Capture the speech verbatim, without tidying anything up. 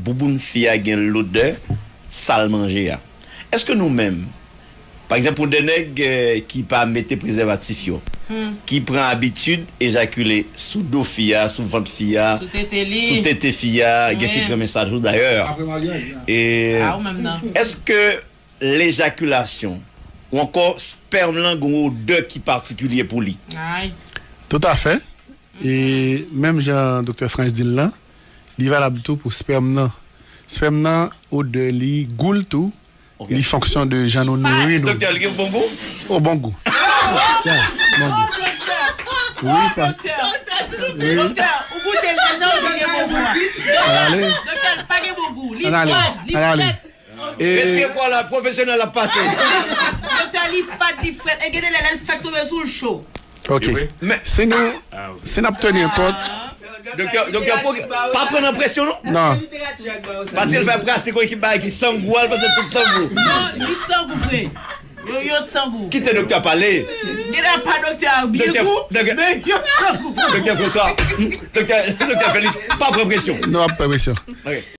Bouboun fi a gen lodè sal manje a. Èske nou menm, pa egzanp, pou de nèg eh, ki pa mete prezèvatif yo, ki pran abitid ejakile sou do fi a, sou vant fi a, Sou tete li. Sou tete fi a, gen fi k renmen sa tou dayè. Apre maryaj la. E Ah, ou menm nan. Èske lejakilasyon ou ankò spèm lan gen yon odè ki patikilye pou li? Ay. Toutafè. E menm jan Doktè Frantz di l lan, li valab tou pou spèm nan. Spèm nan, odè li, gou l tou, li fonksyon de jan nou nouri nou. Doktè, li gen bon gou? O bon gou. Ya, bon gou. Wi, pa. Doktè, doktè, ou goute l deja, ou di gen bon gou a. Ann ale. Doktè, li pa gen bon gou. Li Ann ale. Frèt, li Ann ale. frèt. E Retire kwa la, pwofesyonèl ap pase. Doktè, li fad, li frèt. E gen de lè, lè l fèk tonbe sou l cho. Ok. Men- Si nou, si n ap teni kont, Doktè, doktè, pou- pa pran nan presyon, non? Non. Paske l fè pratik yon ekip bagay ki san gou, al pase tout san gou. Non, li san gou vre. Yo, yo san gou. Kite doktè pale. Gen de pa doktè a byen Doktè- gou, doktè- men yo san gou. Doktè François, doktè, doktè Félix, pa pran presyon. Nou ap pran presyon. Ok.